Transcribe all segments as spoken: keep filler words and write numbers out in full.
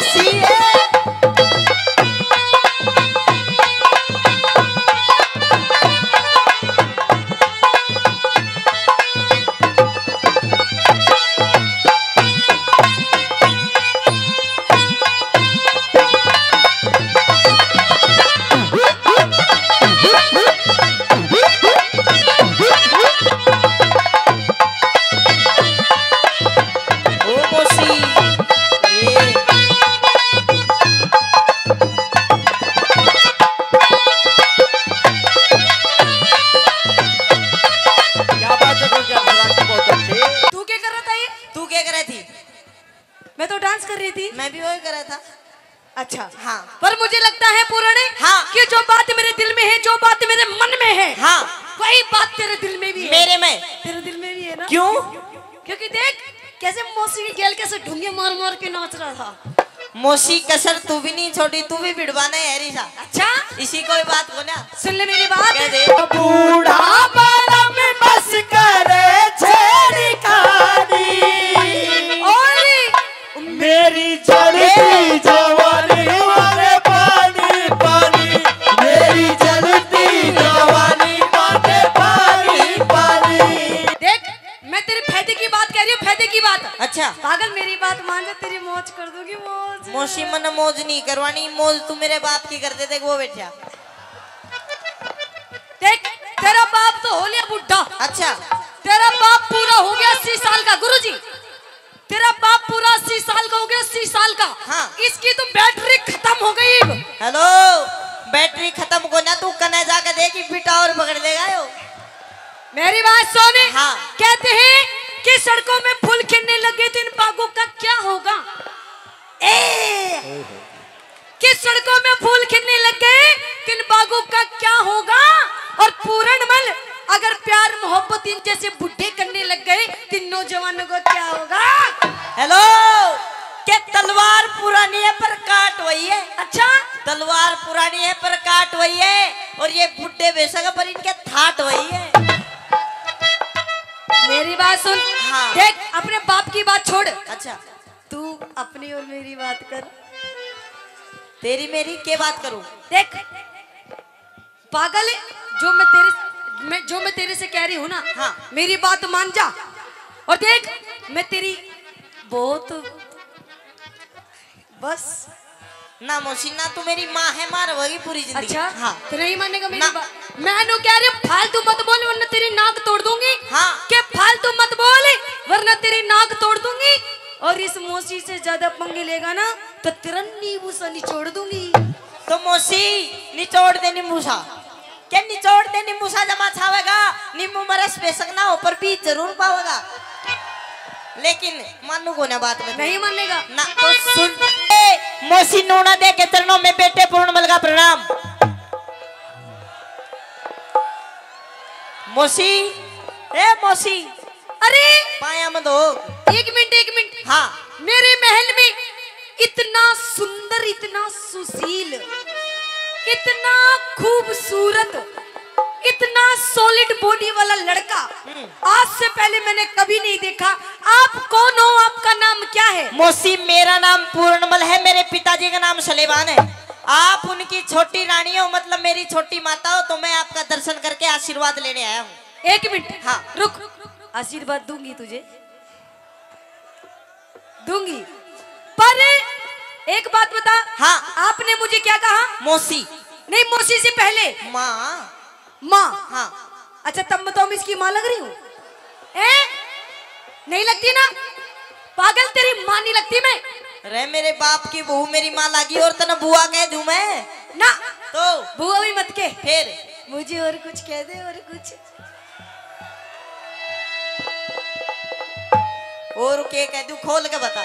ओ मौसी, ए। क्या बात है, गुलजार जी, बहुत अच्छे। तू क्या कर रहा था ये? तू क्या कर रही थी? मैं तो डांस कर रही थी। मैं भी वही कर रहा था। अच्छा। हाँ। पर मुझे लगता है पूरण, हाँ। कि जो बात मेरे दिल में है, जो बात मेरे मन में है, हाँ। वही बात तेरे दिल में भी है। मेरे में। तेरे दिल में भी है ना? क्यों? क्योंकि देख कैसे मौसी की गेल कैसे ढूंगे मार मार के नाच रहा था। मौसी कसर तू भी नहीं छोड़ी, तू भी भिड़वाना है री सा। अच्छा। इसी कोई बात को ना। सुन ले मेरी बात। कह दे। बूढ़ा बड़ा में बस करे छेड़खानी। और मेरी जलती जवानी मारे पानी पानी, मेरी जलती जवानी मारे पानी पानी। देख, मैं तेरे फायदे की बात कह रही हूँ, फायदे की बात। अच्छा। पागल, मेरी बात मान जा, तेरी मौज कर दूंगी, मौज। मौसी, मन्ने मौज नहीं करवानी, मौज तू मेरे बाप की कर दे, देख वो बैठा। देख, तेरा बाप तो हो लिया बुढ़ा। अच्छा। तेरा बाप पूरा हो गया अस्सी साल का, गुरुजी। तेरा बाप पूरा अस्सी साल का हो गया, अस्सी साल का। हाँ। इसकी तो बैटरी खत्म हो गई। हेलो, बैटरी खत्म को ना, तू कने जाके देख, बेटा और पकड़ लेगा यो। मेरी बात सुन। हाँ। कहते हैं कि सड़कों में फूल खिलने लगे तो इन बागों का क्या होगा? ए! कि सड़कों में फूल खिलने लग गए, तो इन बागों का क्या होगा? और पूरणमल, अगर प्यार मोहब्बत इन जैसे बुढ़े करने लग गए, तो इन नौजवानों को क्या होगा? हेलो, के तलवार पुरानी है पर काट वही है। अच्छा? तलवार पुरानी है पर काट वही है, और ये बुढ़े बेशक पर इनके थाट वही है। मेरी बात सुन। हाँ। देख, अपने बाप की बात छोड़। अच्छा। तू अपनी और मेरी बात कर। तेरी मेरी के बात करूं? देख पागल, जो मैं तेरे, मैं, जो मैं तेरे से कह रही हूँ ना, हाँ। मेरी बात मान जा। और देख, मैं तेरी बहुत, बस। ना मौसी, ना तू मेरी माँ है, माँ रहोगी पूरी जिंदगी। अच्छा? हाँ। तो नहीं मानेगा मेरी ना। बात? मैं नु कह रही हूँ, फालतू मत बोल वरना तेरी नाक तोड़ दूंगी। हाँ। के फालतू मत बोल वरना तेरी नाक तोड़ दूंगी। और इस मौसी से ज्यादा पंगे लेगा ना तो तेरा नींबू सा निचोड़ दूंगी। तो मौसी, निचोड़ दे नींबू सा। के निचोड़ दे नींबू सा, जमा छावेगा, नींबू में रस बेशक ना हो पर बीज जरूर पावेगा। लेकिन मानू को ना बात में। नहीं मानेगा। ना। तो सुन। ए, मौसी नूना दे के चरणों में बैठे पूर्णमल का प्रणाम। मौसी, ए मौसी। अरे! पाया में दो। एक मिनट, एक मिनट। हाँ। मेरे महल में इतना सुंदर, इतना सुशील, इतना खूबसूरत, इतना solid body वाला लड़का हम्म। आज से पहले मैंने कभी नहीं देखा। आप कौन हो? आपका नाम क्या है? मौसी, मेरा नाम पूर्णमल है, मेरे पिताजी का नाम सलेमान है। आप उनकी छोटी रानी हो, मतलब मेरी छोटी माता हो, तो मैं आपका दर्शन करके आशीर्वाद लेने आया हूँ। एक मिनट। हाँ। रुक, आशीर्वाद दूंगी तुझे, दूंगी, पर एक बात बता। हाँ। आपने मुझे क्या कहा? मौसी। नहीं, मौसी से पहले। माँ। माँ। हाँ। अच्छा, तब मैं तो इसकी माँ लग रही हूँ? हैं? नहीं लगती ना? पागल, तेरी माँ नहीं लगती मैं। अरे, मेरे बाप की बहू मेरी माँ लागी और तने बुआ कह दूं मैं? ना। तो? बुआ भी मत के। फिर? मुझे और कुछ कह दे, और कुछ। और के कह दूं, खोल के बता।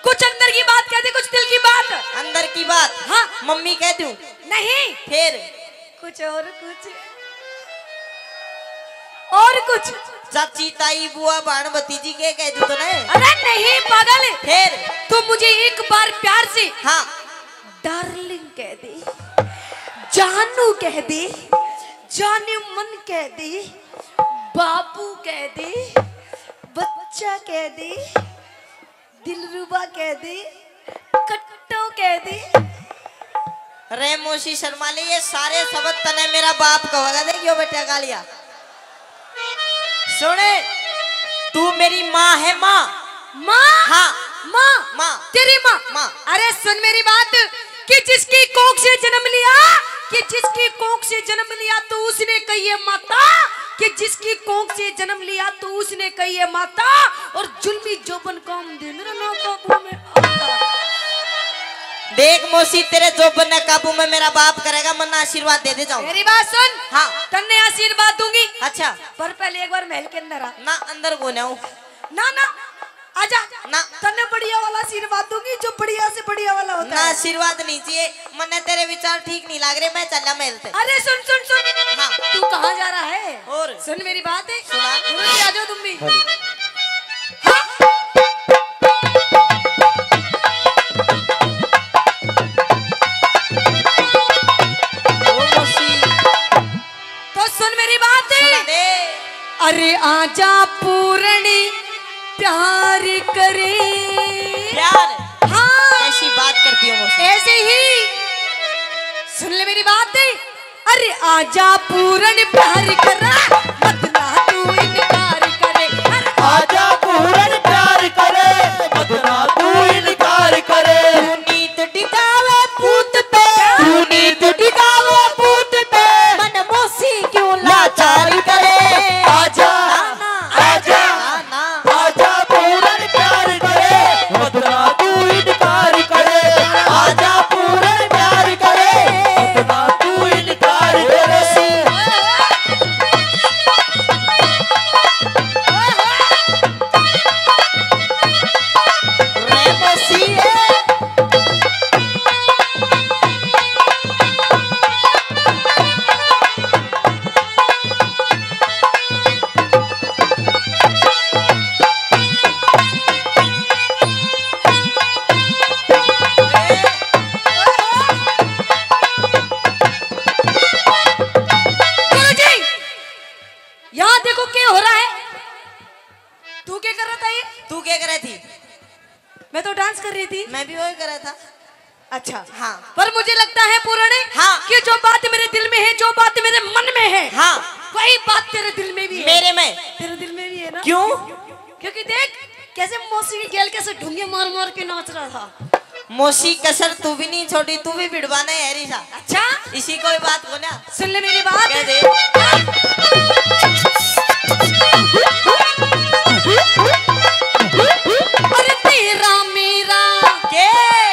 कुछ अंदर की बात कह दे, कुछ दिल की बात। अंदर की बात? हाँ। मम्मी कह दूं? नहीं। फिर? कुछ और कुछ। और कुछ। चाची, ताई, बुआ, भाण, भतीजी के कह दूं तो नहीं? अरे नहीं पागल। फिर? तू मुझे एक बार प्यार से हाँ। Darling कह दे, जानू कह दे, जाने मन कह दे, बाबू कह दे, बच्चा कह दे, दिलरुबा कह दे, कट्टो रे मौसी शर्मा ले, ये सारे शब्द तने मेरा बाप कहेगा। देखियो बेटा गालिया। सुने, तू मेरी माँ है, माँ। माँ? हाँ। माँ? माँ। तेरी माँ? माँ। अरे सुन मेरी बात, कि जिसकी कोख से जन्म लिया, कि जिसकी कोख से जन्म लिया, तो उसने कहिए माता, कि जिसकी कोख से जन्म लिया, तो उसने कहिए माता, और जुल्मी जोबन काम दे मेरा ना काबू में आता। देख मौसी, तेरे जोबन ने काबू में मेरा बाप करेगा, मन्ना आशीर्वाद दे दे जाऊं। मेरी बात सुन। हाँ। तन्ने आशीर्वाद दूंगी। अच्छा। पर पहले एक बार महल के अंदर आ। ना, अंदर को ना हूँ। ना, ना, आजा। ना। तन्ने बढ़िया वाला आशीर्वाद दूंगी, जो बढ़िया से बढ़िया वाला होता ना, है। आशीर्वाद नहीं चाहिए, मन्ने तेरे विचार ठीक नहीं लाग रहे, मैं चला महल ते। अरे सुन, सुन, सुन। हाँ। तू कहाँ जा रहा है? और? सुन मेरी बात है। सुना। गुरु जी, आ जाओ तुम भी। हाँ। हाँ। ओ मौसी। तो सुन मेरी बात। सुना दे। अरे आजा पूरणी प्यार करे। प्यार? हाँ। कैसी बात करती हो मौसी? ऐसे ही। सुन ले मेरी बात। अरे आजा पूरन प्यार करे, मत ना तू इनकार करे। अरे आजा पूरन प्यार करे, मत ना तू इनकार करे। तू नीत टिकावे पूत पे, तू नीत टिकावे पूत पे, मन मौसी क्यों लाचार करे। आजा, ना, ना। आजा, ना, ना। आजा पूरन प्यार करे, मत ना तू इनकार करे। आजा पूरन प्यार करे, मत ना तू इनकार करे। रे मसीहे। गुरुजी, यहाँ देखो क्या हो रहा है। तू क्या कर रहा था ये? तू क्या कर रही थी? मैं तो डांस कर रही थी। मैं भी वही कर रहा था। अच्छा। हाँ। पर मुझे लगता है पूरणे, हाँ। कि जो बात मेरे दिल में है, जो बात मेरे मन में है, हाँ। वही बात तेरे दिल में भी है। मेरे में। तेरे दिल में भी है ना? क्यों? क्योंकि देख कैसे मौसी की गेल कैसे ढूंगे मार मार के नाच रहा था। मौसी कसर तू भी नहीं छोड़ी, तू भी भिड़वाना है री सा। अच्छा? इसी कोई बात को ना। सुन ले मेरी बात। कह दे। अरे तेरा मेरा, के?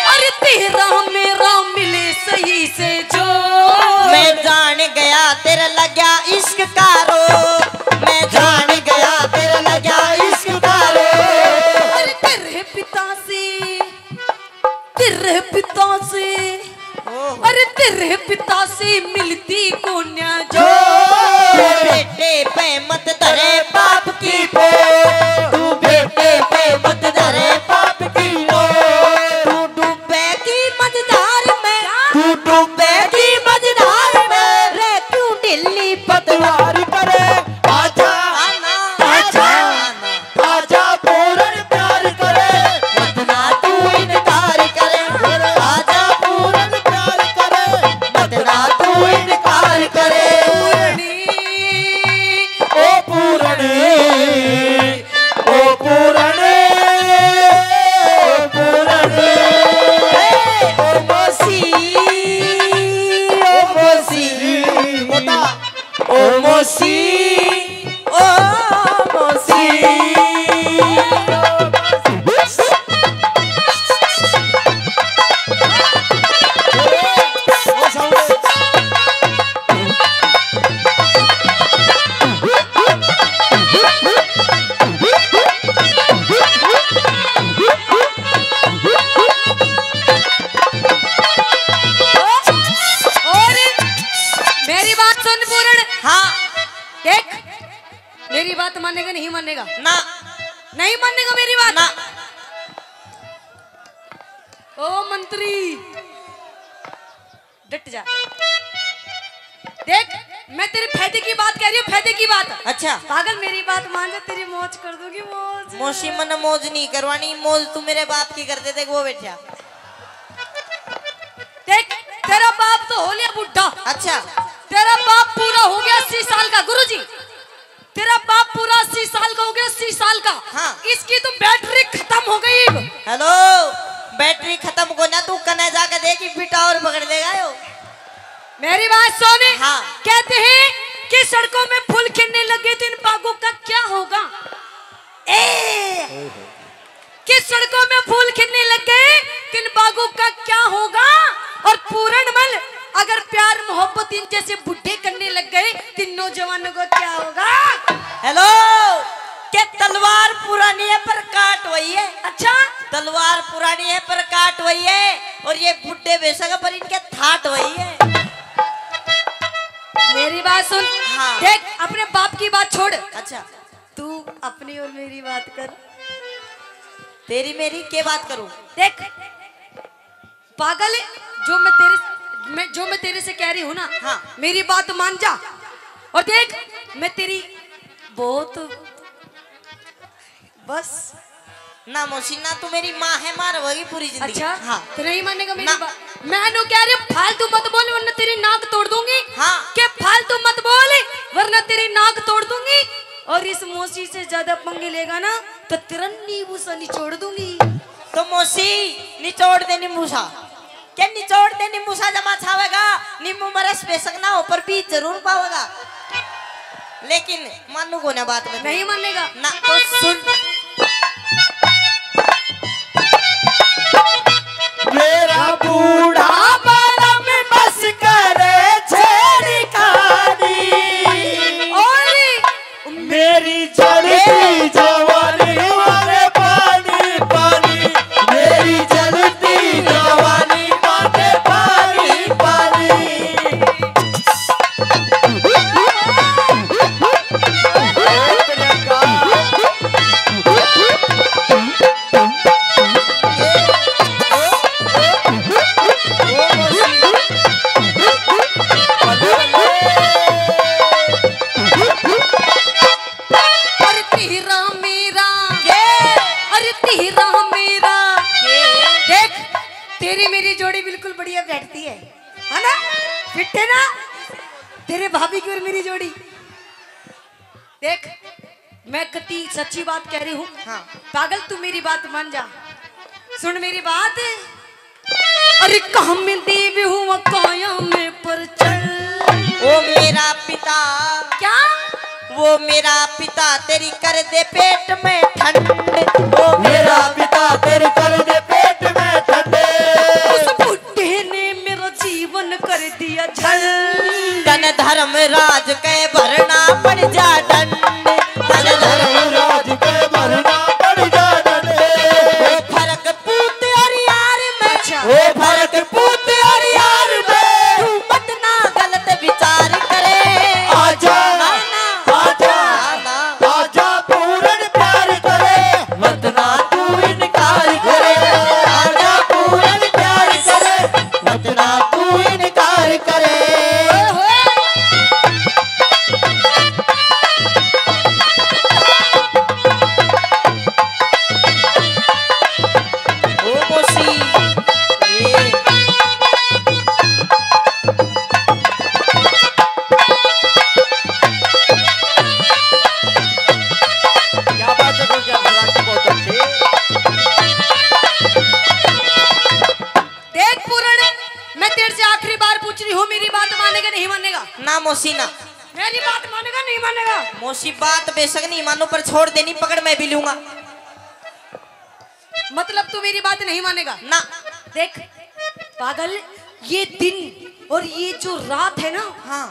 अरे तेरा मेरा मिले सही से जो। मैं जान गया तेरे लग्या इश्क का रोग, मैं जान गया तेरे लग्या इश्क का रोग। अरे तेरे पिता से, तेरे पिता से, ओहो। अरे तेरे पिता से मिलती कोन्या जो। जो बेटे पे मत धरे पाप की पो, तू बेटे पे मत धरे पाप की पो। तू डूबेगी मझधार में, क्या? तू डूबेगी मझधार में, रे क्यों ढीली पतवार करे। आजा, आना, आजा, आना। आजा पूरन प्यार करे, मत ना तू इनकार करे। आजा पूरन प्यार करे, मत ना तू इनकार करे। पूरणी, ओ पूरणी, ओ पूरणी, ओ पूरणी। ए, ओ मौसी, ओ मौसी। बता। ओ मौसी, ओ मौसी। और मेरी बात सुन पूरण। हाँ। देख, मेरी बात मानेगा, नहीं मानेगा? ना। नहीं मानेगा मेरी बात? ना। ओ मंत्री, डट जा। देख, मैं तेरे फायदे की बात कह रही हूँ, फायदे की बात। अच्छा। पागल, मेरी बात मान जा, तेरी मौज कर दूंगी, मौज। मौसी, मन्ने मौज नहीं करवानी, मौज तू मेरे बाप की कर दे, देख वो बैठा। देख, तेरा बाप तो हो लिया बुढ़ा। अच्छा। तेरा बाप पूरा हो गया अस्सी साल का, गुरुजी। तेरा बाप पूरा अस्सी साल का हो गया, अस्सी साल का। हाँ। इसकी तो बैटरी खत्म हो गई। हेलो, बैटरी खत्म को ना, तू कने जाके देख, फिटा और पकड़ लेगा यो। मेरी बात सुन। हाँ। कहते हैं कि सड़कों में फूल खिलने लगे तो इन बागों का क्या होगा? ए, कि सड़कों में फूल खिलने लग गए, तो इन बागों का क्या होगा? और पूरण मल, अगर प्यार मोहब्बत इन जैसे बुढ़े करने लग गए, तो इन नौजवानों को क्या होगा? हेलो, के तलवार पुरानी है पर काट वही है। अच्छा। तलवार पुरानी है पर काट वही है, और ये बुढ़े बेशक पर इनके थाट वही है। मेरी बात सुन। हाँ। देख, अपने बाप की बात छोड़। अच्छा। तू अपनी और मेरी बात कर। तेरी मेरी के बात करूं? देख पागल, जो मैं तेरे, मैं, जो मैं तेरे से कह रही हूँ ना, हाँ। मेरी बात मान जा। और देख, मैं तेरी बहुत, बस। ना मौसी, ना, तू मेरी माँ है, माँ रहोगी पूरी जिंदगी। अच्छा, हाँ। तू नहीं मानेगा मेरी ना। बात। मैं नु कह रही हूँ, फालतू मत बोल वरना तेरी नाक तोड़ दूंगी। हाँ। के फालतू मत बोल वरना तेरी नाक तोड़ दूंगी। और इस मौसी से ज्यादा पंगे लेगा ना तो तेरा नींबू सा निचोड़ दूंगी। तो मौसी, निचोड़ दे नींबू सा। के निचोड़ दे नींबू सा जमा छावेगा, नींबू में रस बेशक ना हो पर बीज जरूर पावेगा। लेकिन मानू को ना बात में। नहीं मानेगा। ना। तो सुन। मेरा बूढ़ा बलम बस करे छेड़खानी। और मेरी जलती जवानी मारे पानी पानी, मेरी जलती जवानी मारे पानी पानी। अरे तेरा मेरा, के? अरे तेरा मेरा। के? देख, तेरी मेरी जोड़ी बिल्कुल बढ़िया बैठती है, है ना? फिट है ना? तेरे भाभी की और मेरी जोड़ी। देख, मैं कती सच्ची बात कह रही हूँ। हाँ। पागल, तू मेरी बात मान जा, सुन मेरी बात। अरे काम देव हुआ काया में पर चल। ओ मेरा पिता। क्या? वो मेरा पिता तेरी कर दे पेट में ठंड। वो मेरा पिता तेरी कर दे पेट में ठंड। उस बुढ़े ने मेरा जीवन कर दिया झंड। तन धर्मराज के भरना पड़ जा डंड। तन धर्मराज के भरना पड़ जा डंड। ओ फरक पूत और यार में। अच्छा। ओ फरक पूत और यार में। तू मत ना गलत विचार करे। आजा, ना, ना। आजा, ना, ना। आजा पूरन प्यार करे। मत ना तू इनकार करे। आजा पूरन प्यार करे। मत ना तू इनकार करे। ओ मौसी, ए। क्या बात है, क्या बात है, बहुत अच्छे। देख पूरण, मैं तेरे से आखिरी बार पूछ रही हूँ, मेरी बात मानेगा नहीं मानेगा? ना मौसी ना। मेरी बात मानेगा नहीं मानेगा? मौसी बात बेशक नहीं मानू, पर छोड़ देनी पकड़ मैं भी लूंगा। मतलब तू मेरी बात नहीं मानेगा? ना। देख पागल, ये दिन और ये जो रात है ना, हाँ।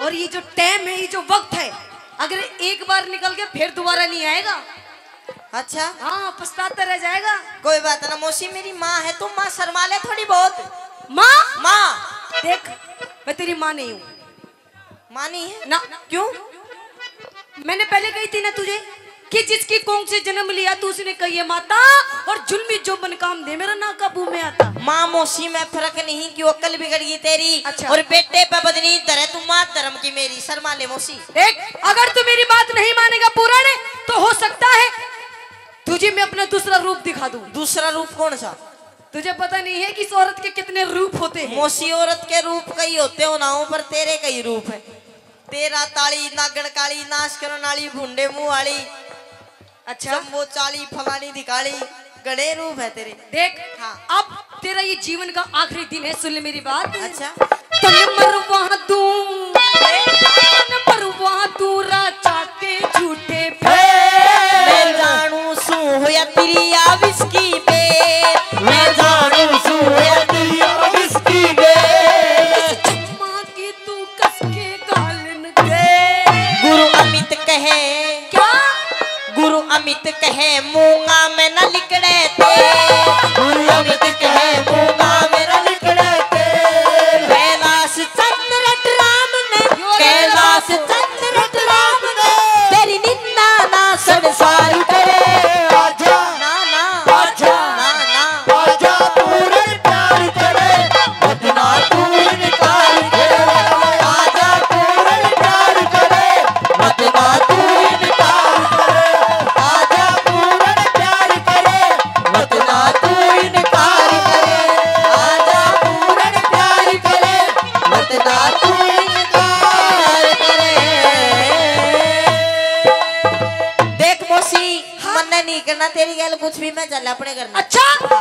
और ये जो टाइम है, ये जो वक्त है, अगर एक बार निकल के फिर दोबारा नहीं आएगा। अच्छा। हाँ, पछताता रह जाएगा। कोई बात ना मौसी, मेरी माँ है, तू माँ शर्मा ले थोड़ी बहुत। माँ? माँ। देख, मैं तेरी माँ नहीं हूँ। माँ नहीं है? ना। क्यों? मैंने पहले कही थी ना तुझे कि जिसकी कोख से जन्म लिया तू, उसने कही है माता, और जुल्मी जो मन काम दे मेरा ना काबू में आता। माँ मौसी में फर्क नहीं, क्यों अक्ल बिगड़ गई तेरी? अच्छा। और बेटे पे बदनी धरे तू, माँ धर्म की मेरी, शर्मा ले मौसी। देख, अगर तू मेरी बात नहीं मानेगा पूरण, तो हो सकता है तुझे मैं अपना दूसरा रूप दिखा दूं। दूसरा रूप कौन सा? तुझे पता नहीं है कि इस औरत के कितने रूप होते हैं। मौसी, औरत के रूप कई होते हो ना हो, पर तेरे कई रूप है। तेरा ताली, नागण काली, नाश करण वाली, भूंडे मुंह वाली, अच्छा। जम्बो चाली, फलानी दिखाली, घणे रूप है तेरे। देख, हाँ। अब तेरा ये जीवन का आखिरी दिन है, सुन ले मेरी बात। अच्छा। तन मरवा दूं, तन मरवा दूं राजा के झूठे पे। मैं जानू सू होया तेरी आविस की बे, मैं जानू सू होया तेरी आविस की बे। चुम्मा की तू कस के गालन दे। गुरु अमित कहे, क्या? गुरु अमित कहे, मूंगा में न लिकड़े ते। गुरु अमित कहे, मूंगा में न लिकड़े ते। कैलाश चंद्र राम ने, कैलाश चंद्र राम ने, तेरी निंदा ना संसार करे। आजा, ना, ना, आजा, ना, ना। आजा, पूर्ण प्यार करे, मत ना तू इनकार करे। आजा, पूर्ण प्यार करे, मत ना तू इनकार करे। आजा, पूर्ण प्यार करे, मत ना तू इनकार करे। आजा, पूर्ण प्यार करे, मत ना तू इनकार करे। देख मौसी, हाँ। मन्ने नहीं करना तेरी गैल कुछ भी, मैं चल अपने घर में। अच्छा, तो